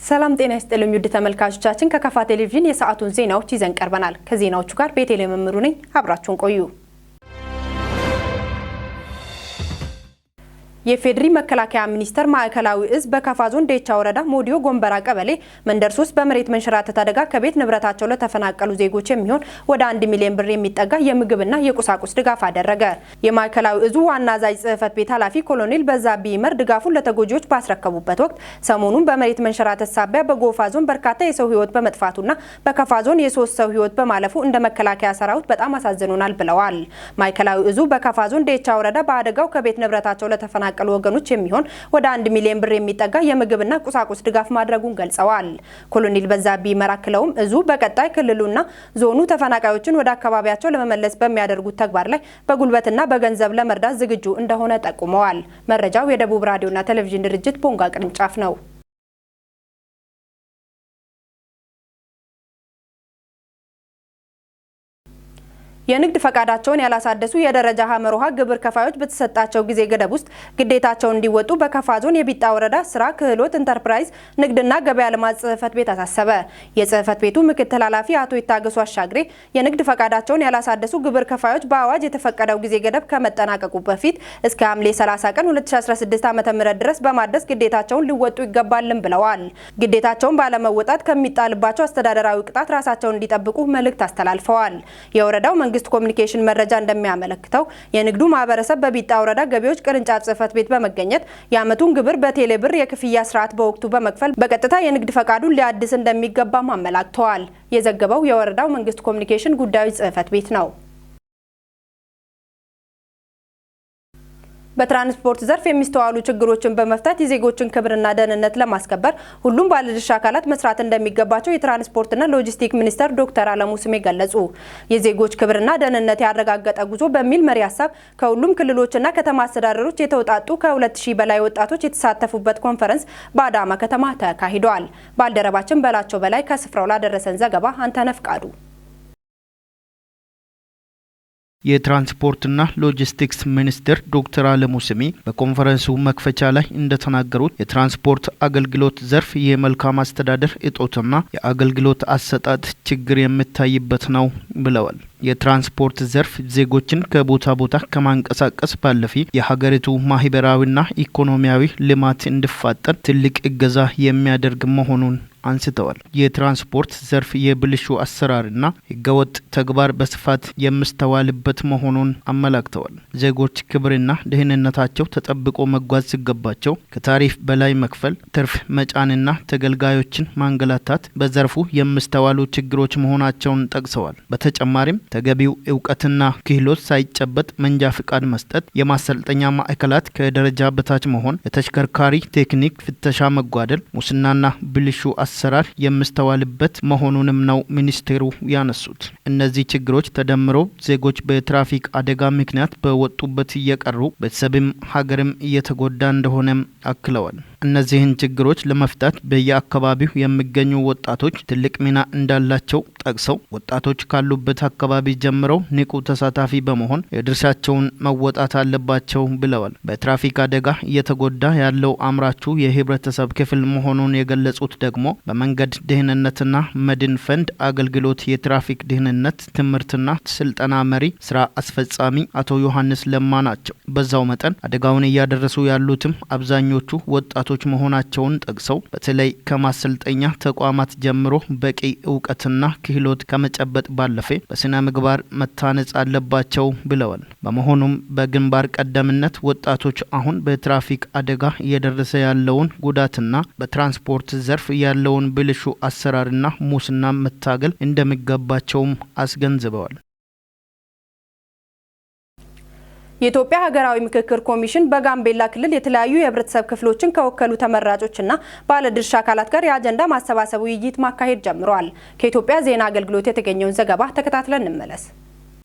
ሰላም ጤና ይስጥልኝ ውድ ተመልካቾቻችን፣ ከከፋ ቴሌቪዥን የሰዓቱን ዜናዎች ይዘን ቀርበናል። ከዜናዎቹ ጋር ቤቴሌ መምሩ ነኝ። አብራችሁን ቆዩ። የኢፌዴሪ መከላከያ ሚኒስቴር ማዕከላዊ እዝ በከፋ ዞን ዴቻ ወረዳ ሞዲዮ ጎንበራ ቀበሌ መንደር 3 በመሬት መንሸራተት አደጋ ከቤት ንብረታቸው ለተፈናቀሉ ዜጎች የሚሆን ወደ 1 ሚሊዮን ብር የሚጠጋ የምግብና የቁሳቁስ ድጋፍ አደረገ። የማዕከላዊ እዙ ዋና አዛዥ ጽህፈት ቤት ኃላፊ ኮሎኔል በዛብህ ይመር ድጋፉን ለተጎጂዎች ባስረከቡበት ወቅት ሰሞኑን በመሬት መንሸራተት ሳቢያ በጎፋ ዞን በርካታ የሰው ህይወት በመጥፋቱና በከፋ ዞን የሶስት ሰው ህይወት በማለፉ እንደ መከላከያ ሰራዊት በጣም አሳዝኖናል ብለዋል። ማዕከላዊ እዙ በከፋ ዞን ዴቻ ወረዳ በአደጋው ከቤት ንብረታቸው ለተፈናቀሉ ወገኖች የሚሆን ወደ 1 ሚሊዮን ብር የሚጠጋ የምግብና ቁሳቁስ ድጋፍ ማድረጉን ገልጸዋል። ኮሎኔል በዛብህ ይመር አክለውም እዙ በቀጣይ ክልሉና ዞኑ ተፈናቃዮችን ወደ አካባቢያቸው ለመመለስ በሚያደርጉት ተግባር ላይ በጉልበትና በገንዘብ ለመርዳት ዝግጁ እንደሆነ ጠቁመዋል። መረጃው የደቡብ ራዲዮና ቴሌቪዥን ድርጅት ቦንጋ ቅርንጫፍ ነው። የንግድ ፈቃዳቸውን ያላሳደሱ የደረጃ ሐ ግብር ከፋዮች በተሰጣቸው ጊዜ ገደብ ውስጥ ግዴታቸውን እንዲወጡ በከፋ ዞን የቢጣ ወረዳ ስራ ክህሎት ኢንተርፕራይዝ ንግድና ገበያ ልማት ጽህፈት ቤት አሳሰበ። የጽህፈት ቤቱ ምክትል ኃላፊ አቶ ይታገሱ አሻግሬ የንግድ ፈቃዳቸውን ያላሳደሱ ግብር ከፋዮች በአዋጅ የተፈቀደው ጊዜ ገደብ ከመጠናቀቁ በፊት እስከ ሐምሌ 30 ቀን 2016 ዓ.ም ድረስ በማደስ ግዴታቸውን ሊወጡ ይገባልም ብለዋል። ግዴታቸውን ባለመወጣት ከሚጣልባቸው አስተዳደራዊ ቅጣት ራሳቸውን እንዲጠብቁ መልእክት አስተላልፈዋል። የወረዳው መንግስት ኮሚኒኬሽን መረጃ እንደሚያመለክተው የንግዱ ማህበረሰብ በቢጣ ወረዳ ገቢዎች ቅርንጫፍ ጽህፈት ቤት በመገኘት የዓመቱን ግብር በቴሌ ብር የክፍያ ስርዓት በወቅቱ በመክፈል በቀጥታ የንግድ ፈቃዱን ሊያድስ እንደሚገባም አመላክተዋል። የዘገበው የወረዳው መንግስት ኮሚኒኬሽን ጉዳዮች ጽህፈት ቤት ነው። በትራንስፖርት ዘርፍ የሚስተዋሉ ችግሮችን በመፍታት የዜጎችን ክብርና ደህንነት ለማስከበር ሁሉም ባለድርሻ አካላት መስራት እንደሚገባቸው የትራንስፖርትና ሎጂስቲክ ሚኒስትር ዶክተር አለሙ ስሜ ገለጹ። የዜጎች ክብርና ደህንነት ያረጋገጠ ጉዞ በሚል መሪ ሀሳብ ከሁሉም ክልሎችና ከተማ አስተዳደሮች የተውጣጡ ከ2000 በላይ ወጣቶች የተሳተፉበት ኮንፈረንስ በአዳማ ከተማ ተካሂዷል። ባልደረባችን በላቸው በላይ ከስፍራው ላደረሰን ዘገባ አንተነህ ፍቃዱ። የትራንስፖርትና ሎጂስቲክስ ሚኒስትር ዶክተር አለሙ ስሜ በኮንፈረንሱ መክፈቻ ላይ እንደተናገሩት የትራንስፖርት አገልግሎት ዘርፍ የመልካም አስተዳደር እጦትና የአገልግሎት አሰጣጥ ችግር የሚታይበት ነው ብለዋል። የትራንስፖርት ዘርፍ ዜጎችን ከቦታ ቦታ ከማንቀሳቀስ ባለፈ የሀገሪቱ ማህበራዊና ኢኮኖሚያዊ ልማት እንዲፋጠን ትልቅ እገዛ የሚያደርግ መሆኑን አንስተዋል። የትራንስፖርት ዘርፍ የብልሹ አሰራርና ህገወጥ ተግባር በስፋት የሚስተዋልበት መሆኑን አመላክተዋል። ዜጎች ክብርና ደህንነታቸው ተጠብቆ መጓዝ ሲገባቸው ከታሪፍ በላይ መክፈል፣ ትርፍ መጫንና ተገልጋዮችን ማንገላታት በዘርፉ የሚስተዋሉ ችግሮች መሆናቸውን ጠቅሰዋል። በተጨማሪም ተገቢው እውቀትና ክህሎት ሳይጨበጥ መንጃ ፍቃድ መስጠት፣ የማሰልጠኛ ማዕከላት ከደረጃ በታች መሆን፣ የተሽከርካሪ ቴክኒክ ፍተሻ መጓደል፣ ሙስናና ብልሹ አሰራር የሚስተዋልበት መሆኑንም ነው ሚኒስቴሩ ያነሱት። እነዚህ ችግሮች ተደምረው ዜጎች በትራፊክ አደጋ ምክንያት በወጡበት እየቀሩ ቤተሰብም ሀገርም እየተጎዳ እንደሆነም አክለዋል። እነዚህን ችግሮች ለመፍታት በየአካባቢው የሚገኙ ወጣቶች ትልቅ ሚና እንዳላቸው ጠቅሰው ወጣቶች ካሉበት አካባቢ ጀምረው ንቁ ተሳታፊ በመሆን የድርሻቸውን መወጣት አለባቸው ብለዋል። በትራፊክ አደጋ እየተጎዳ ያለው አምራቹ የህብረተሰብ ክፍል መሆኑን የገለጹት ደግሞ በመንገድ ደህንነትና መድን ፈንድ አገልግሎት የትራፊክ ደህንነት ትምህርትና ስልጠና መሪ ስራ አስፈጻሚ አቶ ዮሐንስ ለማ ናቸው። በዛው መጠን አደጋውን እያደረሱ ያሉትም አብዛኞቹ ወጣቶች መሆናቸውን ጠቅሰው በተለይ ከማሰልጠኛ ተቋማት ጀምሮ በቂ እውቀትና ክህሎት ከመጨበጥ ባለፈ በስነ ምግባር መታነጽ አለባቸው ብለዋል። በመሆኑም በግንባር ቀደምነት ወጣቶች አሁን በትራፊክ አደጋ እየደረሰ ያለውን ጉዳትና በትራንስፖርት ዘርፍ ያለውን ብልሹ አሰራርና ሙስና መታገል እንደሚገባቸውም አስገንዝበዋል። የኢትዮጵያ ሀገራዊ ምክክር ኮሚሽን በጋምቤላ ክልል የተለያዩ የህብረተሰብ ክፍሎችን ከወከሉ ተመራጮችና ባለድርሻ አካላት ጋር የአጀንዳ ማሰባሰብ ውይይት ማካሄድ ጀምረዋል። ከኢትዮጵያ ዜና አገልግሎት የተገኘውን ዘገባ ተከታትለን እንመለስ።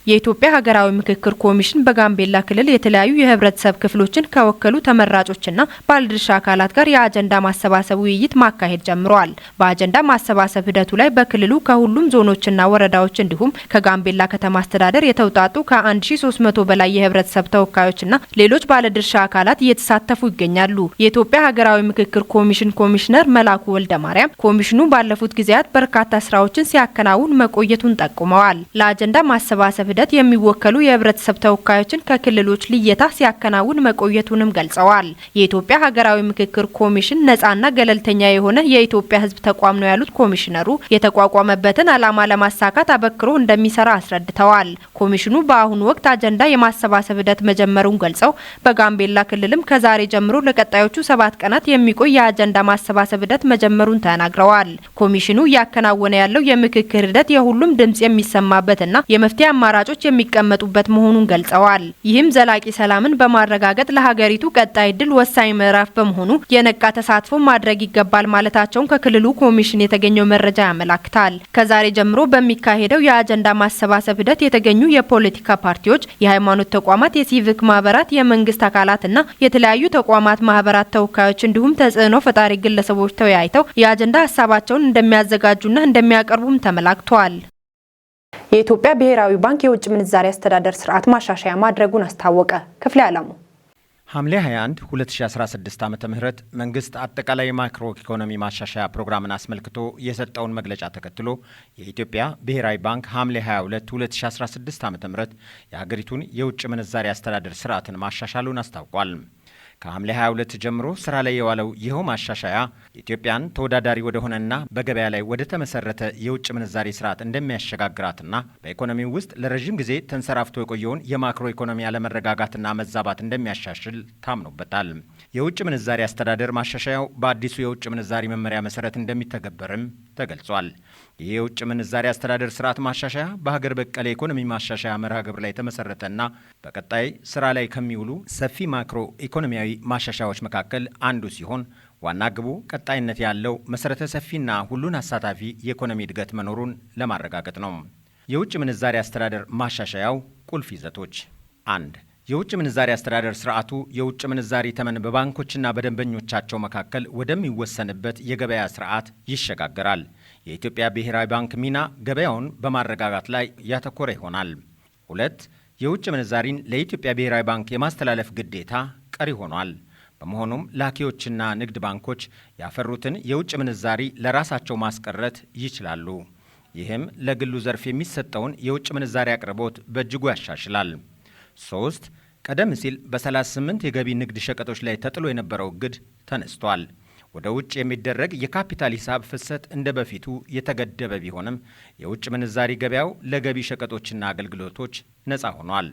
የኢትዮጵያ ሀገራዊ ምክክር ኮሚሽን በጋምቤላ ክልል የተለያዩ የህብረተሰብ ክፍሎችን ከወከሉ ተመራጮችና ባለድርሻ አካላት ጋር የአጀንዳ ማሰባሰብ ውይይት ማካሄድ ጀምረዋል። በአጀንዳ ማሰባሰብ ሂደቱ ላይ በክልሉ ከሁሉም ዞኖችና ወረዳዎች እንዲሁም ከጋምቤላ ከተማ አስተዳደር የተውጣጡ ከ1300 በላይ የህብረተሰብ ተወካዮችና ሌሎች ባለድርሻ አካላት እየተሳተፉ ይገኛሉ። የኢትዮጵያ ሀገራዊ ምክክር ኮሚሽን ኮሚሽነር መላኩ ወልደ ማርያም ኮሚሽኑ ባለፉት ጊዜያት በርካታ ስራዎችን ሲያከናውን መቆየቱን ጠቁመዋል። ለአጀንዳ ማሰባሰብ ሂደት የሚወከሉ የህብረተሰብ ተወካዮችን ከክልሎች ልየታ ሲያከናውን መቆየቱንም ገልጸዋል። የኢትዮጵያ ሀገራዊ ምክክር ኮሚሽን ነጻና ገለልተኛ የሆነ የኢትዮጵያ ሕዝብ ተቋም ነው ያሉት ኮሚሽነሩ የተቋቋመበትን ዓላማ ለማሳካት አበክሮ እንደሚሰራ አስረድተዋል። ኮሚሽኑ በአሁኑ ወቅት አጀንዳ የማሰባሰብ ሂደት መጀመሩን ገልጸው በጋምቤላ ክልልም ከዛሬ ጀምሮ ለቀጣዮቹ 7 ቀናት የሚቆይ የአጀንዳ ማሰባሰብ ሂደት መጀመሩን ተናግረዋል። ኮሚሽኑ እያከናወነ ያለው የምክክር ሂደት የሁሉም ድምጽ የሚሰማበትና የመፍትሄ አማራጮች የሚቀመጡበት መሆኑን ገልጸዋል። ይህም ዘላቂ ሰላምን በማረጋገጥ ለሀገሪቱ ቀጣይ ድል ወሳኝ ምዕራፍ በመሆኑ የነቃ ተሳትፎ ማድረግ ይገባል ማለታቸውን ከክልሉ ኮሚሽን የተገኘው መረጃ ያመላክታል። ከዛሬ ጀምሮ በሚካሄደው የአጀንዳ ማሰባሰብ ሂደት የተገኙ የፖለቲካ ፓርቲዎች፣ የሃይማኖት ተቋማት፣ የሲቪክ ማህበራት፣ የመንግስት አካላትና የተለያዩ ተቋማት ማህበራት ተወካዮች እንዲሁም ተጽዕኖ ፈጣሪ ግለሰቦች ተወያይተው የአጀንዳ ሀሳባቸውን እንደሚያዘጋጁና እንደሚያቀርቡም ተመላክቷል። የኢትዮጵያ ብሔራዊ ባንክ የውጭ ምንዛሪ አስተዳደር ስርዓት ማሻሻያ ማድረጉን አስታወቀ። ክፍሌ አላሙ። ሐምሌ 21 2016 ዓ.ም መንግስት አጠቃላይ የማክሮ ኢኮኖሚ ማሻሻያ ፕሮግራምን አስመልክቶ የሰጠውን መግለጫ ተከትሎ የኢትዮጵያ ብሔራዊ ባንክ ሐምሌ 22 2016 ዓ.ም የሀገሪቱን የውጭ ምንዛሪ አስተዳደር ስርዓትን ማሻሻሉን አስታውቋል። ከሐምሌ 22 ጀምሮ ስራ ላይ የዋለው ይኸው ማሻሻያ ኢትዮጵያን ተወዳዳሪ ወደሆነና በገበያ ላይ ወደ ተመሰረተ የውጭ ምንዛሪ ስርዓት እንደሚያሸጋግራትና በኢኮኖሚው ውስጥ ለረዥም ጊዜ ተንሰራፍቶ የቆየውን የማክሮ ኢኮኖሚ አለመረጋጋትና መዛባት እንደሚያሻሽል ታምኖበታል። የውጭ ምንዛሪ አስተዳደር ማሻሻያው በአዲሱ የውጭ ምንዛሪ መመሪያ መሰረት እንደሚተገበርም ተገልጿል። ይህ የውጭ ምንዛሪ አስተዳደር ስርዓት ማሻሻያ በሀገር በቀል የኢኮኖሚ ማሻሻያ መርሃ ግብር ላይ የተመሰረተና በቀጣይ ስራ ላይ ከሚውሉ ሰፊ ማክሮ ኢኮኖሚያዊ ማሻሻያዎች መካከል አንዱ ሲሆን ዋና ግቡ ቀጣይነት ያለው መሰረተ ሰፊና ሁሉን አሳታፊ የኢኮኖሚ እድገት መኖሩን ለማረጋገጥ ነው። የውጭ ምንዛሪ አስተዳደር ማሻሻያው ቁልፍ ይዘቶች፣ 1. የውጭ ምንዛሪ አስተዳደር ስርዓቱ የውጭ ምንዛሪ ተመን በባንኮችና በደንበኞቻቸው መካከል ወደሚወሰንበት የገበያ ስርዓት ይሸጋገራል። የኢትዮጵያ ብሔራዊ ባንክ ሚና ገበያውን በማረጋጋት ላይ ያተኮረ ይሆናል። 2. የውጭ ምንዛሪን ለኢትዮጵያ ብሔራዊ ባንክ የማስተላለፍ ግዴታ ቀሪ ሆኗል። በመሆኑም ላኪዎችና ንግድ ባንኮች ያፈሩትን የውጭ ምንዛሪ ለራሳቸው ማስቀረት ይችላሉ። ይህም ለግሉ ዘርፍ የሚሰጠውን የውጭ ምንዛሪ አቅርቦት በእጅጉ ያሻሽላል። 3. ቀደም ሲል በ38 የገቢ ንግድ ሸቀጦች ላይ ተጥሎ የነበረው እግድ ተነስቷል። ወደ ውጭ የሚደረግ የካፒታል ሂሳብ ፍሰት እንደ በፊቱ የተገደበ ቢሆንም የውጭ ምንዛሪ ገበያው ለገቢ ሸቀጦችና አገልግሎቶች ነፃ ሆኗል።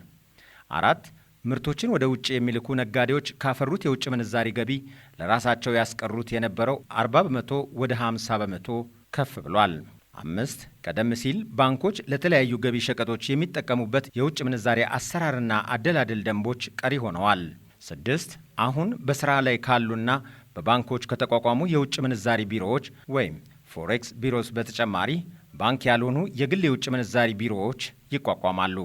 4. ምርቶችን ወደ ውጭ የሚልኩ ነጋዴዎች ካፈሩት የውጭ ምንዛሪ ገቢ ለራሳቸው ያስቀሩት የነበረው 40% ወደ 50% ከፍ ብሏል። 5. ቀደም ሲል ባንኮች ለተለያዩ ገቢ ሸቀጦች የሚጠቀሙበት የውጭ ምንዛሪ አሰራርና አደላደል ደንቦች ቀሪ ሆነዋል። 6. አሁን በስራ ላይ ካሉና በባንኮች ከተቋቋሙ የውጭ ምንዛሪ ቢሮዎች ወይም forex bureaus በተጨማሪ ባንክ ያልሆኑ የግል የውጭ ምንዛሪ ቢሮዎች ይቋቋማሉ።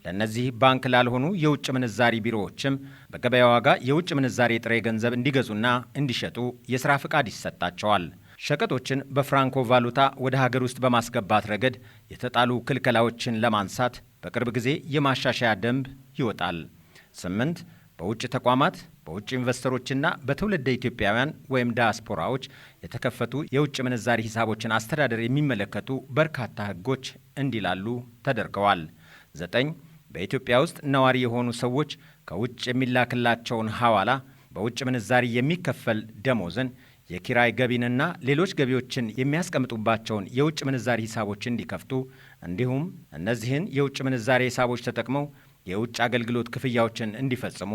ለእነዚህ ባንክ ላልሆኑ የውጭ ምንዛሪ ቢሮዎችም በገበያ ዋጋ የውጭ ምንዛሪ ጥሬ ገንዘብ እንዲገዙና እንዲሸጡ የሥራ ፍቃድ ይሰጣቸዋል። ሸቀጦችን በፍራንኮ ቫሉታ ወደ ሀገር ውስጥ በማስገባት ረገድ የተጣሉ ክልከላዎችን ለማንሳት በቅርብ ጊዜ የማሻሻያ ደንብ ይወጣል። 8. በውጭ ተቋማት፣ በውጭ ኢንቨስተሮችና በትውልደ ኢትዮጵያውያን ወይም ዲያስፖራዎች የተከፈቱ የውጭ ምንዛሪ ሂሳቦችን አስተዳደር የሚመለከቱ በርካታ ሕጎች እንዲላሉ ተደርገዋል። 9. በኢትዮጵያ ውስጥ ነዋሪ የሆኑ ሰዎች ከውጭ የሚላክላቸውን ሐዋላ፣ በውጭ ምንዛሪ የሚከፈል ደሞዝን፣ የኪራይ ገቢንና ሌሎች ገቢዎችን የሚያስቀምጡባቸውን የውጭ ምንዛሪ ሂሳቦች እንዲከፍቱ እንዲሁም እነዚህን የውጭ ምንዛሪ ሂሳቦች ተጠቅመው የውጭ አገልግሎት ክፍያዎችን እንዲፈጽሙ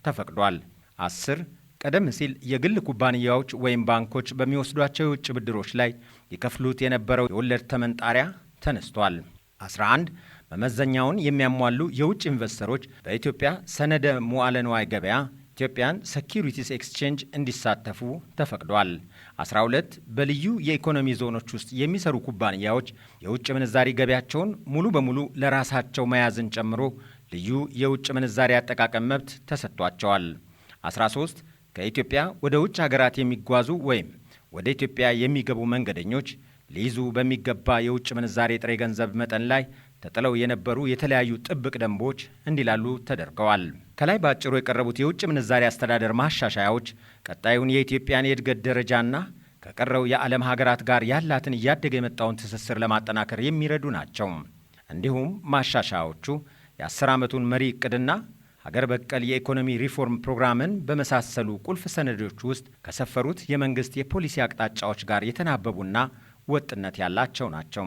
ተፈቅዷል። 10. ቀደም ሲል የግል ኩባንያዎች ወይም ባንኮች በሚወስዷቸው የውጭ ብድሮች ላይ ይከፍሉት የነበረው የወለድ ተመን ጣሪያ ተነስቷል። 11. መመዘኛውን የሚያሟሉ የውጭ ኢንቨስተሮች በኢትዮጵያ ሰነደ ሙዓለ ንዋይ ገበያ Ethiopian Securities Exchange እንዲሳተፉ ተፈቅዷል። 12 በልዩ የኢኮኖሚ ዞኖች ውስጥ የሚሰሩ ኩባንያዎች የውጭ ምንዛሪ ገቢያቸውን ሙሉ በሙሉ ለራሳቸው መያዝን ጨምሮ ልዩ የውጭ ምንዛሪ አጠቃቀም መብት ተሰጥቷቸዋል። 13 ከኢትዮጵያ ወደ ውጭ ሀገራት የሚጓዙ ወይም ወደ ኢትዮጵያ የሚገቡ መንገደኞች ሊይዙ በሚገባ የውጭ ምንዛሬ ጥሬ ገንዘብ መጠን ላይ ተጥለው የነበሩ የተለያዩ ጥብቅ ደንቦች እንዲላሉ ተደርገዋል። ከላይ በአጭሩ የቀረቡት የውጭ ምንዛሬ አስተዳደር ማሻሻያዎች ቀጣዩን የኢትዮጵያን የእድገት ደረጃና ከቀረው የዓለም ሀገራት ጋር ያላትን እያደገ የመጣውን ትስስር ለማጠናከር የሚረዱ ናቸው። እንዲሁም ማሻሻያዎቹ የ10 ዓመቱን መሪ እቅድና ሀገር በቀል የኢኮኖሚ ሪፎርም ፕሮግራምን በመሳሰሉ ቁልፍ ሰነዶች ውስጥ ከሰፈሩት የመንግስት የፖሊሲ አቅጣጫዎች ጋር የተናበቡና ወጥነት ያላቸው ናቸው።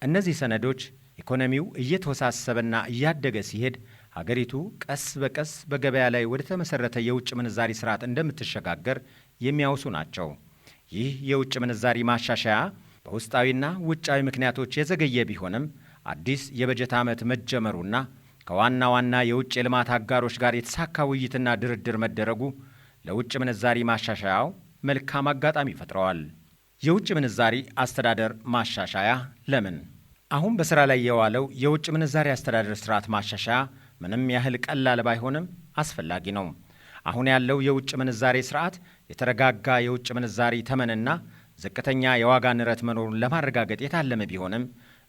እነዚህ ሰነዶች ኢኮኖሚው እየተወሳሰበና እያደገ ሲሄድ ሀገሪቱ ቀስ በቀስ በገበያ ላይ ወደ ተመሰረተ የውጭ ምንዛሪ ስርዓት እንደምትሸጋገር የሚያወሱ ናቸው። ይህ የውጭ ምንዛሪ ማሻሻያ በውስጣዊና ውጫዊ ምክንያቶች የዘገየ ቢሆንም አዲስ የበጀት ዓመት መጀመሩና ከዋና ዋና የውጭ የልማት አጋሮች ጋር የተሳካ ውይይትና ድርድር መደረጉ ለውጭ ምንዛሪ ማሻሻያው መልካም አጋጣሚ ፈጥረዋል። የውጭ ምንዛሪ አስተዳደር ማሻሻያ ለምን? አሁን በስራ ላይ የዋለው የውጭ ምንዛሪ አስተዳደር ስርዓት ማሻሻያ ምንም ያህል ቀላል ባይሆንም አስፈላጊ ነው። አሁን ያለው የውጭ ምንዛሬ ስርዓት የተረጋጋ የውጭ ምንዛሪ ተመንና ዝቅተኛ የዋጋ ንረት መኖሩን ለማረጋገጥ የታለመ ቢሆንም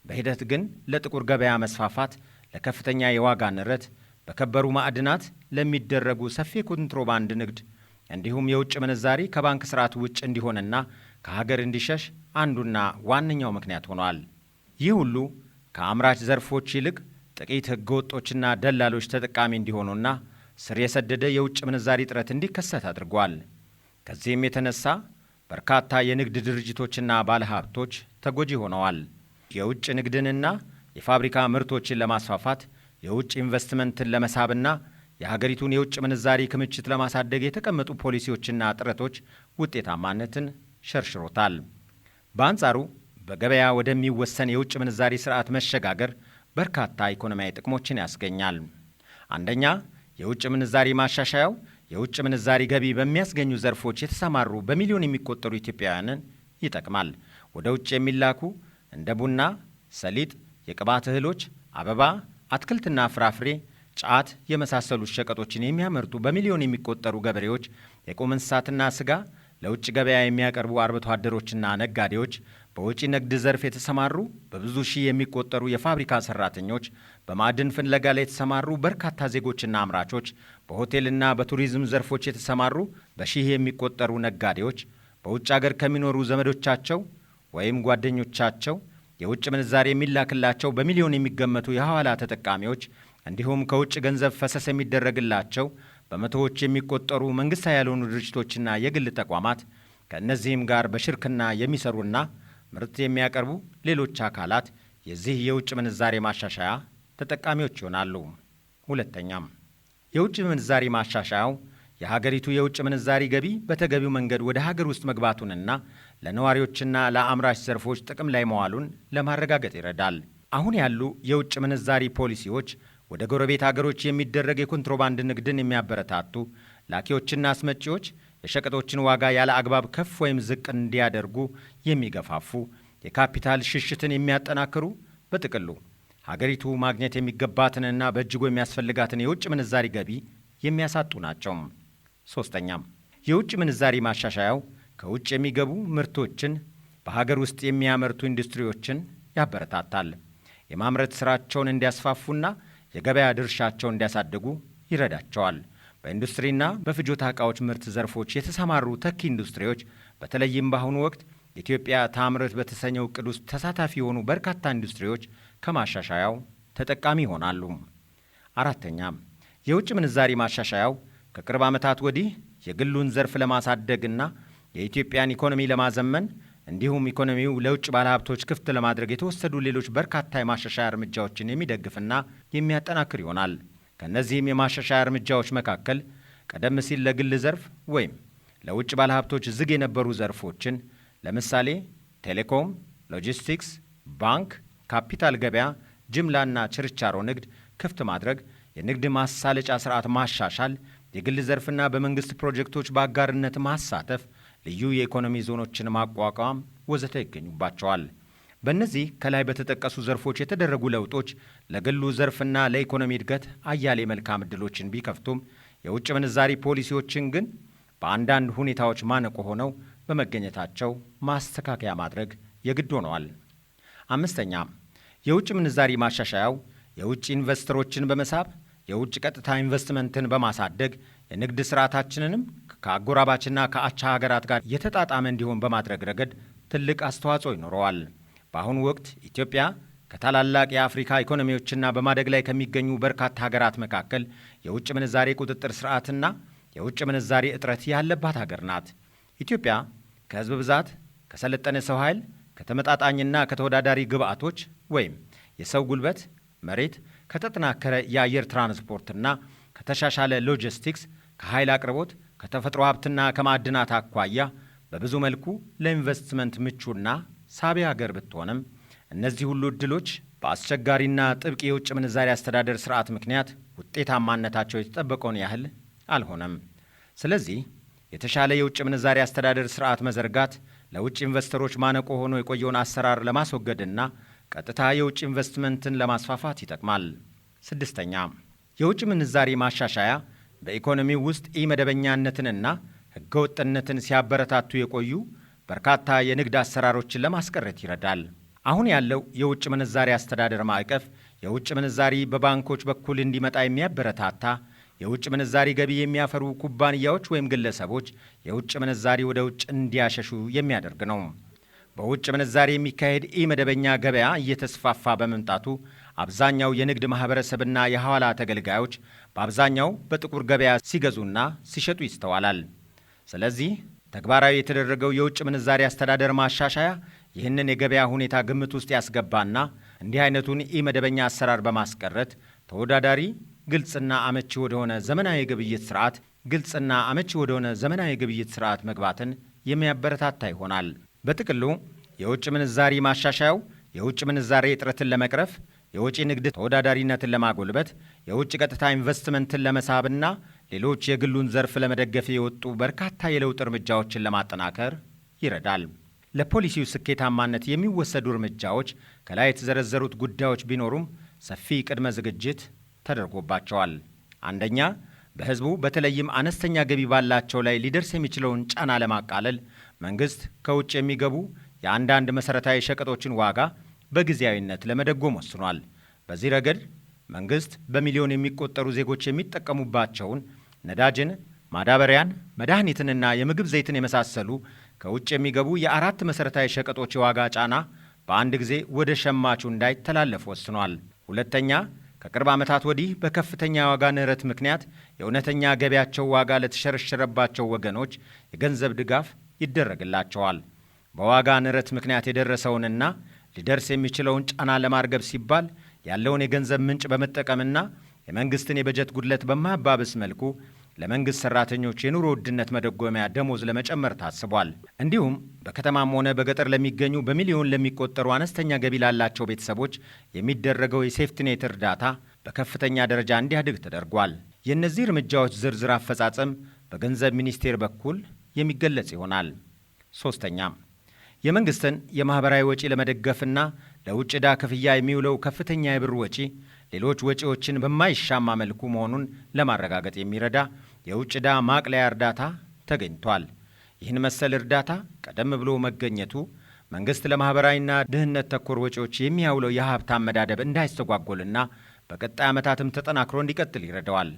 በሂደት ግን ለጥቁር ገበያ መስፋፋት፣ ለከፍተኛ የዋጋ ንረት፣ በከበሩ ማዕድናት ለሚደረጉ ሰፊ ኮንትሮባንድ ንግድ እንዲሁም የውጭ ምንዛሪ ከባንክ ስርዓት ውጭ እንዲሆንና ከሀገር እንዲሸሽ አንዱና ዋነኛው ምክንያት ሆኗል። ይህ ሁሉ ከአምራች ዘርፎች ይልቅ ጥቂት ሕገወጦችና ደላሎች ተጠቃሚ እንዲሆኑና ስር የሰደደ የውጭ ምንዛሪ እጥረት እንዲከሰት አድርጓል። ከዚህም የተነሳ በርካታ የንግድ ድርጅቶችና ባለሀብቶች ተጎጂ ሆነዋል። የውጭ ንግድንና የፋብሪካ ምርቶችን ለማስፋፋት፣ የውጭ ኢንቨስትመንትን ለመሳብና የሀገሪቱን የውጭ ምንዛሪ ክምችት ለማሳደግ የተቀመጡ ፖሊሲዎችና ጥረቶች ውጤታማነትን ሸርሽሮታል። በአንጻሩ በገበያ ወደሚወሰን የውጭ ምንዛሪ ስርዓት መሸጋገር በርካታ ኢኮኖሚያዊ ጥቅሞችን ያስገኛል። አንደኛ፣ የውጭ ምንዛሪ ማሻሻያው የውጭ ምንዛሪ ገቢ በሚያስገኙ ዘርፎች የተሰማሩ በሚሊዮን የሚቆጠሩ ኢትዮጵያውያንን ይጠቅማል። ወደ ውጭ የሚላኩ እንደ ቡና፣ ሰሊጥ፣ የቅባት እህሎች፣ አበባ፣ አትክልትና ፍራፍሬ፣ ጫት የመሳሰሉ ሸቀጦችን የሚያመርቱ በሚሊዮን የሚቆጠሩ ገበሬዎች፣ የቁም እንስሳትና ስጋ ለውጭ ገበያ የሚያቀርቡ አርብቶ አደሮችና ነጋዴዎች፣ በውጪ ንግድ ዘርፍ የተሰማሩ በብዙ ሺህ የሚቆጠሩ የፋብሪካ ሰራተኞች፣ በማዕድን ፍለጋ ላይ የተሰማሩ በርካታ ዜጎችና አምራቾች፣ በሆቴልና በቱሪዝም ዘርፎች የተሰማሩ በሺህ የሚቆጠሩ ነጋዴዎች፣ በውጭ አገር ከሚኖሩ ዘመዶቻቸው ወይም ጓደኞቻቸው የውጭ ምንዛሬ የሚላክላቸው በሚሊዮን የሚገመቱ የሐዋላ ተጠቃሚዎች፣ እንዲሁም ከውጭ ገንዘብ ፈሰስ የሚደረግላቸው በመቶዎች የሚቆጠሩ መንግስታዊ ያልሆኑ ድርጅቶችና የግል ተቋማት፣ ከእነዚህም ጋር በሽርክና የሚሰሩና ምርት የሚያቀርቡ ሌሎች አካላት የዚህ የውጭ ምንዛሬ ማሻሻያ ተጠቃሚዎች ይሆናሉ። ሁለተኛም፣ የውጭ ምንዛሪ ማሻሻያው የሀገሪቱ የውጭ ምንዛሪ ገቢ በተገቢው መንገድ ወደ ሀገር ውስጥ መግባቱንና ለነዋሪዎችና ለአምራች ዘርፎች ጥቅም ላይ መዋሉን ለማረጋገጥ ይረዳል። አሁን ያሉ የውጭ ምንዛሪ ፖሊሲዎች ወደ ጎረቤት አገሮች የሚደረግ የኮንትሮባንድ ንግድን የሚያበረታቱ፣ ላኪዎችና አስመጪዎች የሸቀጦችን ዋጋ ያለ አግባብ ከፍ ወይም ዝቅ እንዲያደርጉ የሚገፋፉ፣ የካፒታል ሽሽትን የሚያጠናክሩ፣ በጥቅሉ ሀገሪቱ ማግኘት የሚገባትንና በእጅጉ የሚያስፈልጋትን የውጭ ምንዛሪ ገቢ የሚያሳጡ ናቸው። ሶስተኛም፣ የውጭ ምንዛሪ ማሻሻያው ከውጭ የሚገቡ ምርቶችን በሀገር ውስጥ የሚያመርቱ ኢንዱስትሪዎችን ያበረታታል። የማምረት ስራቸውን እንዲያስፋፉና የገበያ ድርሻቸውን እንዲያሳድጉ ይረዳቸዋል። በኢንዱስትሪና በፍጆታ ዕቃዎች ምርት ዘርፎች የተሰማሩ ተኪ ኢንዱስትሪዎች፣ በተለይም በአሁኑ ወቅት ኢትዮጵያ ታምርት በተሰኘው እቅድ ውስጥ ተሳታፊ የሆኑ በርካታ ኢንዱስትሪዎች ከማሻሻያው ተጠቃሚ ይሆናሉ። አራተኛ፣ የውጭ ምንዛሪ ማሻሻያው ከቅርብ ዓመታት ወዲህ የግሉን ዘርፍ ለማሳደግና የኢትዮጵያን ኢኮኖሚ ለማዘመን እንዲሁም ኢኮኖሚው ለውጭ ባለሀብቶች ክፍት ለማድረግ የተወሰዱ ሌሎች በርካታ የማሻሻያ እርምጃዎችን የሚደግፍና የሚያጠናክር ይሆናል። ከእነዚህም የማሻሻያ እርምጃዎች መካከል ቀደም ሲል ለግል ዘርፍ ወይም ለውጭ ባለሀብቶች ዝግ የነበሩ ዘርፎችን፣ ለምሳሌ ቴሌኮም፣ ሎጂስቲክስ፣ ባንክ፣ ካፒታል ገበያ፣ ጅምላና ችርቻሮ ንግድ ክፍት ማድረግ፣ የንግድ ማሳለጫ ስርዓት ማሻሻል፣ የግል ዘርፍና በመንግስት ፕሮጀክቶች በአጋርነት ማሳተፍ፣ ልዩ የኢኮኖሚ ዞኖችን ማቋቋም ወዘተ ይገኙባቸዋል። በእነዚህ ከላይ በተጠቀሱ ዘርፎች የተደረጉ ለውጦች ለግሉ ዘርፍና ለኢኮኖሚ እድገት አያሌ መልካም ዕድሎችን ቢከፍቱም የውጭ ምንዛሪ ፖሊሲዎችን ግን በአንዳንድ ሁኔታዎች ማነቆ ሆነው በመገኘታቸው ማስተካከያ ማድረግ የግድ ሆነዋል። አምስተኛ፣ የውጭ ምንዛሪ ማሻሻያው የውጭ ኢንቨስተሮችን በመሳብ የውጭ ቀጥታ ኢንቨስትመንትን በማሳደግ የንግድ ስርዓታችንንም ከአጎራባችና ከአቻ ሀገራት ጋር የተጣጣመ እንዲሆን በማድረግ ረገድ ትልቅ አስተዋጽኦ ይኖረዋል። በአሁኑ ወቅት ኢትዮጵያ ከታላላቅ የአፍሪካ ኢኮኖሚዎችና በማደግ ላይ ከሚገኙ በርካታ ሀገራት መካከል የውጭ ምንዛሬ ቁጥጥር ስርዓትና የውጭ ምንዛሬ እጥረት ያለባት ሀገር ናት። ኢትዮጵያ ከህዝብ ብዛት፣ ከሰለጠነ ሰው ኃይል፣ ከተመጣጣኝና ከተወዳዳሪ ግብዓቶች ወይም የሰው ጉልበት፣ መሬት፣ ከተጠናከረ የአየር ትራንስፖርትና ከተሻሻለ ሎጂስቲክስ፣ ከኃይል አቅርቦት፣ ከተፈጥሮ ሀብትና ከማዕድናት አኳያ በብዙ መልኩ ለኢንቨስትመንት ምቹና ሳቢ ሀገር ብትሆንም እነዚህ ሁሉ ዕድሎች በአስቸጋሪና ጥብቅ የውጭ ምንዛሪ አስተዳደር ስርዓት ምክንያት ውጤታማነታቸው የተጠበቀውን ያህል አልሆነም። ስለዚህ የተሻለ የውጭ ምንዛሪ አስተዳደር ስርዓት መዘርጋት ለውጭ ኢንቨስተሮች ማነቆ ሆኖ የቆየውን አሰራር ለማስወገድና ቀጥታ የውጭ ኢንቨስትመንትን ለማስፋፋት ይጠቅማል። ስድስተኛ፣ የውጭ ምንዛሪ ማሻሻያ በኢኮኖሚው ውስጥ ኢመደበኛነትንና ሕገወጥነትን ሲያበረታቱ የቆዩ በርካታ የንግድ አሰራሮችን ለማስቀረት ይረዳል። አሁን ያለው የውጭ ምንዛሪ አስተዳደር ማዕቀፍ የውጭ ምንዛሪ በባንኮች በኩል እንዲመጣ የሚያበረታታ፣ የውጭ ምንዛሪ ገቢ የሚያፈሩ ኩባንያዎች ወይም ግለሰቦች የውጭ ምንዛሪ ወደ ውጭ እንዲያሸሹ የሚያደርግ ነው። በውጭ ምንዛሪ የሚካሄድ ኢመደበኛ ገበያ እየተስፋፋ በመምጣቱ አብዛኛው የንግድ ማኅበረሰብና የሐዋላ ተገልጋዮች በአብዛኛው በጥቁር ገበያ ሲገዙና ሲሸጡ ይስተዋላል። ስለዚህ ተግባራዊ የተደረገው የውጭ ምንዛሪ አስተዳደር ማሻሻያ ይህንን የገበያ ሁኔታ ግምት ውስጥ ያስገባና እንዲህ አይነቱን ኢመደበኛ አሰራር በማስቀረት ተወዳዳሪ፣ ግልጽና አመቺ ወደሆነ ዘመናዊ የግብይት ስርዓት ግልጽና አመቺ ወደሆነ ዘመናዊ የግብይት ስርዓት መግባትን የሚያበረታታ ይሆናል። በጥቅሉ የውጭ ምንዛሪ ማሻሻያው የውጭ ምንዛሬ እጥረትን ለመቅረፍ፣ የወጪ ንግድ ተወዳዳሪነትን ለማጎልበት፣ የውጭ ቀጥታ ኢንቨስትመንትን ለመሳብና ሌሎች የግሉን ዘርፍ ለመደገፍ የወጡ በርካታ የለውጥ እርምጃዎችን ለማጠናከር ይረዳል። ለፖሊሲው ስኬታማነት የሚወሰዱ እርምጃዎች ከላይ የተዘረዘሩት ጉዳዮች ቢኖሩም ሰፊ ቅድመ ዝግጅት ተደርጎባቸዋል። አንደኛ፣ በሕዝቡ በተለይም አነስተኛ ገቢ ባላቸው ላይ ሊደርስ የሚችለውን ጫና ለማቃለል መንግሥት ከውጭ የሚገቡ የአንዳንድ መሠረታዊ ሸቀጦችን ዋጋ በጊዜያዊነት ለመደጎም ወስኗል። በዚህ ረገድ መንግሥት በሚሊዮን የሚቆጠሩ ዜጎች የሚጠቀሙባቸውን ነዳጅን፣ ማዳበሪያን፣ መድኃኒትንና የምግብ ዘይትን የመሳሰሉ ከውጭ የሚገቡ የአራት መሠረታዊ ሸቀጦች የዋጋ ጫና በአንድ ጊዜ ወደ ሸማቹ እንዳይተላለፍ ወስኗል። ሁለተኛ፣ ከቅርብ ዓመታት ወዲህ በከፍተኛ የዋጋ ንረት ምክንያት የእውነተኛ ገቢያቸው ዋጋ ለተሸረሸረባቸው ወገኖች የገንዘብ ድጋፍ ይደረግላቸዋል። በዋጋ ንረት ምክንያት የደረሰውንና ሊደርስ የሚችለውን ጫና ለማርገብ ሲባል ያለውን የገንዘብ ምንጭ በመጠቀምና የመንግስትን የበጀት ጉድለት በማያባብስ መልኩ ለመንግስት ሰራተኞች የኑሮ ውድነት መደጎሚያ ደሞዝ ለመጨመር ታስቧል። እንዲሁም በከተማም ሆነ በገጠር ለሚገኙ በሚሊዮን ለሚቆጠሩ አነስተኛ ገቢ ላላቸው ቤተሰቦች የሚደረገው የሴፍቲኔት እርዳታ በከፍተኛ ደረጃ እንዲያድግ ተደርጓል። የእነዚህ እርምጃዎች ዝርዝር አፈጻጸም በገንዘብ ሚኒስቴር በኩል የሚገለጽ ይሆናል። ሶስተኛ፣ የመንግስትን የማኅበራዊ ወጪ ለመደገፍና ለውጭ ዕዳ ክፍያ የሚውለው ከፍተኛ የብር ወጪ ሌሎች ወጪዎችን በማይሻማ መልኩ መሆኑን ለማረጋገጥ የሚረዳ የውጭ ዕዳ ማቅለያ እርዳታ ተገኝቷል። ይህን መሰል እርዳታ ቀደም ብሎ መገኘቱ መንግስት ለማኅበራዊና ድህነት ተኮር ወጪዎች የሚያውለው የሀብት አመዳደብ እንዳይስተጓጎልና በቀጣይ ዓመታትም ተጠናክሮ እንዲቀጥል ይረዳዋል።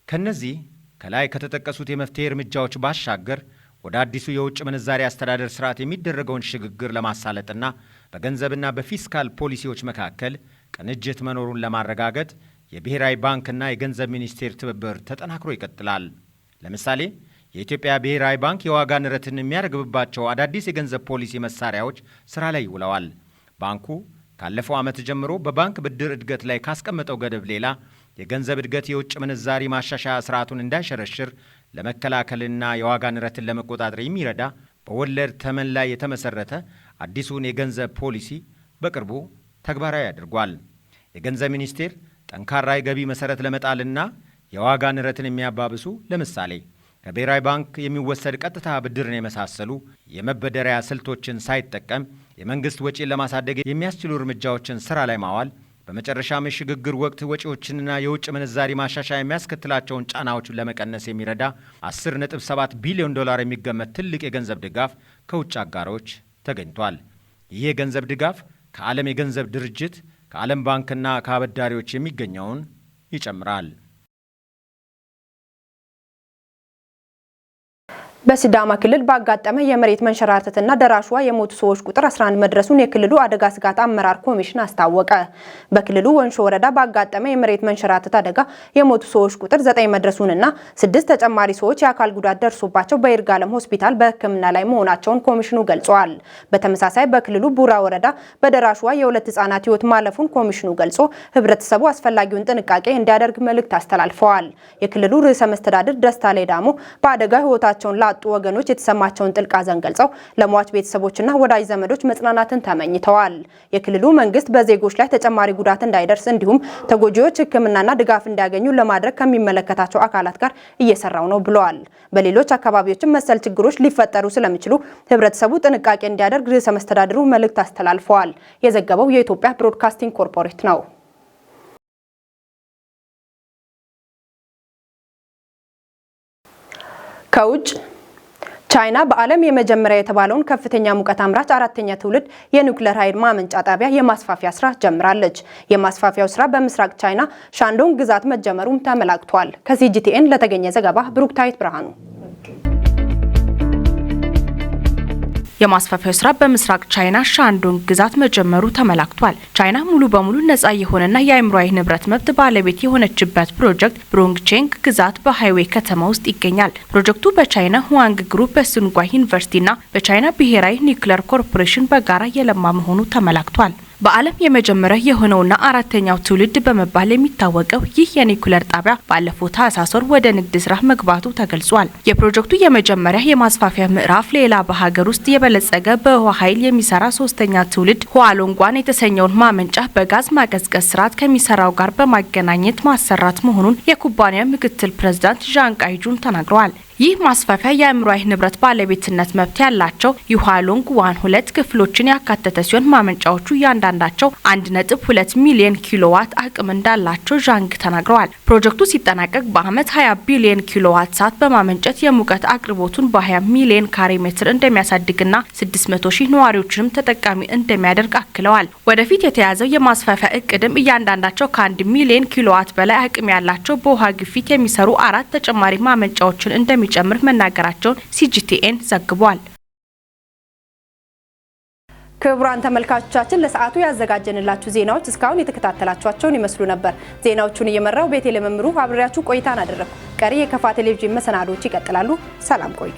ከነዚህ ከላይ ከተጠቀሱት የመፍትሄ እርምጃዎች ባሻገር ወደ አዲሱ የውጭ ምንዛሪ አስተዳደር ስርዓት የሚደረገውን ሽግግር ለማሳለጥና በገንዘብና በፊስካል ፖሊሲዎች መካከል ቅንጅት መኖሩን ለማረጋገጥ የብሔራዊ ባንክና የገንዘብ ሚኒስቴር ትብብር ተጠናክሮ ይቀጥላል። ለምሳሌ የኢትዮጵያ ብሔራዊ ባንክ የዋጋ ንረትን የሚያረግብባቸው አዳዲስ የገንዘብ ፖሊሲ መሳሪያዎች ስራ ላይ ይውለዋል። ባንኩ ካለፈው ዓመት ጀምሮ በባንክ ብድር እድገት ላይ ካስቀመጠው ገደብ ሌላ የገንዘብ እድገት የውጭ ምንዛሪ ማሻሻያ ስርዓቱን እንዳይሸረሽር ለመከላከልና የዋጋ ንረትን ለመቆጣጠር የሚረዳ በወለድ ተመን ላይ የተመሰረተ አዲሱን የገንዘብ ፖሊሲ በቅርቡ ተግባራዊ አድርጓል። የገንዘብ ሚኒስቴር ጠንካራ የገቢ መሰረት ለመጣልና የዋጋ ንረትን የሚያባብሱ፣ ለምሳሌ ከብሔራዊ ባንክ የሚወሰድ ቀጥታ ብድርን የመሳሰሉ የመበደሪያ ስልቶችን ሳይጠቀም የመንግስት ወጪን ለማሳደግ የሚያስችሉ እርምጃዎችን ስራ ላይ ማዋል፣ በመጨረሻም የሽግግር ወቅት ወጪዎችንና የውጭ ምንዛሪ ማሻሻያ የሚያስከትላቸውን ጫናዎች ለመቀነስ የሚረዳ 10.7 ቢሊዮን ዶላር የሚገመት ትልቅ የገንዘብ ድጋፍ ከውጭ አጋሮች ተገኝቷል። ይህ የገንዘብ ድጋፍ ከዓለም የገንዘብ ድርጅት፣ ከዓለም ባንክና ከአበዳሪዎች የሚገኘውን ይጨምራል። በሲዳማ ክልል ባጋጠመ የመሬት መንሸራተትና ደራሽ ውሃ የሞቱ ሰዎች ቁጥር 11 መድረሱን የክልሉ አደጋ ስጋት አመራር ኮሚሽን አስታወቀ። በክልሉ ወንሾ ወረዳ ባጋጠመ የመሬት መንሸራተት አደጋ የሞቱ ሰዎች ቁጥር 9 መድረሱንና 6 ተጨማሪ ሰዎች የአካል ጉዳት ደርሶባቸው በይርጋለም ሆስፒታል በሕክምና ላይ መሆናቸውን ኮሚሽኑ ገልጿል። በተመሳሳይ በክልሉ ቡራ ወረዳ በደራሽ ውሃ የ2 ህጻናት ህይወት ማለፉን ኮሚሽኑ ገልጾ ህብረተሰቡ አስፈላጊውን ጥንቃቄ እንዲያደርግ መልእክት አስተላልፈዋል። የክልሉ ርዕሰ መስተዳድር ደስታ ሌዳሞ በአደጋ ህይወታቸውን ላጡ ወገኖች የተሰማቸውን ጥልቅ ሐዘን ገልጸው ለሟች ቤተሰቦችና ወዳጅ ዘመዶች መጽናናትን ተመኝተዋል። የክልሉ መንግስት በዜጎች ላይ ተጨማሪ ጉዳት እንዳይደርስ እንዲሁም ተጎጂዎች ሕክምናና ድጋፍ እንዲያገኙ ለማድረግ ከሚመለከታቸው አካላት ጋር እየሰራው ነው ብለዋል። በሌሎች አካባቢዎችም መሰል ችግሮች ሊፈጠሩ ስለሚችሉ ህብረተሰቡ ጥንቃቄ እንዲያደርግ ርዕሰ መስተዳድሩ መልእክት አስተላልፈዋል። የዘገበው የኢትዮጵያ ብሮድካስቲንግ ኮርፖሬት ነው። ከውጭ ቻይና በዓለም የመጀመሪያ የተባለውን ከፍተኛ ሙቀት አምራች አራተኛ ትውልድ የኒውክሌር ኃይል ማመንጫ ጣቢያ የማስፋፊያ ስራ ጀምራለች። የማስፋፊያው ስራ በምስራቅ ቻይና ሻንዶንግ ግዛት መጀመሩም ተመላክቷል። ከሲጂቲኤን ለተገኘ ዘገባ ብሩክታዊት ብርሃኑ። የማስፋፊያው ስራ በምስራቅ ቻይና ሻንዶንግ ግዛት መጀመሩ ተመላክቷል። ቻይና ሙሉ በሙሉ ነጻ የሆነና የአእምሯዊ ንብረት መብት ባለቤት የሆነችበት ፕሮጀክት ብሮንግቼንግ ግዛት በሃይዌይ ከተማ ውስጥ ይገኛል። ፕሮጀክቱ በቻይና ሁዋንግ ግሩፕ፣ በስንጓ ዩኒቨርሲቲና በቻይና ብሔራዊ ኒውክሌር ኮርፖሬሽን በጋራ የለማ መሆኑ ተመላክቷል። በዓለም የመጀመሪያ የሆነውና አራተኛው ትውልድ በመባል የሚታወቀው ይህ የኒውክሌር ጣቢያ ባለፈው ታህሳስ ወር ወደ ንግድ ስራ መግባቱ ተገልጿል። የፕሮጀክቱ የመጀመሪያ የማስፋፊያ ምዕራፍ ሌላ በሀገር ውስጥ የበለጸገ በውሃ ኃይል የሚሰራ ሶስተኛ ትውልድ ሁዋሎንጓን የተሰኘውን ማመንጫ በጋዝ ማቀዝቀዝ ስርዓት ከሚሰራው ጋር በማገናኘት ማሰራት መሆኑን የኩባንያው ምክትል ፕሬዝዳንት ዣን ቃይጁን ተናግረዋል። ይህ ማስፋፊያ የአእምሯዊ ንብረት ባለቤትነት መብት ያላቸው የሁዋሎንግ ዋን 2 ክፍሎችን ያካተተ ሲሆን ማመንጫዎቹ እያንዳንዳቸው 1.2 ሚሊዮን ኪሎዋት አቅም እንዳላቸው ዣንግ ተናግረዋል። ፕሮጀክቱ ሲጠናቀቅ በአመት 20 ቢሊዮን ኪሎዋት ሰዓት በማመንጨት የሙቀት አቅርቦቱን በ20 ሚሊዮን ካሬ ሜትር እንደሚያሳድግና 600 ሺህ ነዋሪዎችንም ተጠቃሚ እንደሚያደርግ አክለዋል። ወደፊት የተያዘው የማስፋፊያ እቅድም እያንዳንዳቸው ከ1 ሚሊዮን ኪሎዋት በላይ አቅም ያላቸው በውሃ ግፊት የሚሰሩ 4 ተጨማሪ ማመንጫዎችን እንደሚጨምር መናገራቸውን ሲጂቲኤን ዘግቧል። ክቡራን ተመልካቾቻችን ለሰዓቱ ያዘጋጀንላችሁ ዜናዎች እስካሁን የተከታተላችኋቸውን ይመስሉ ነበር። ዜናዎቹን እየመራው ቤቴ ለመምሩ አብሬያችሁ ቆይታን አደረኩ። ቀሪ የከፋ ቴሌቪዥን መሰናዶዎች ይቀጥላሉ። ሰላም ቆዩ።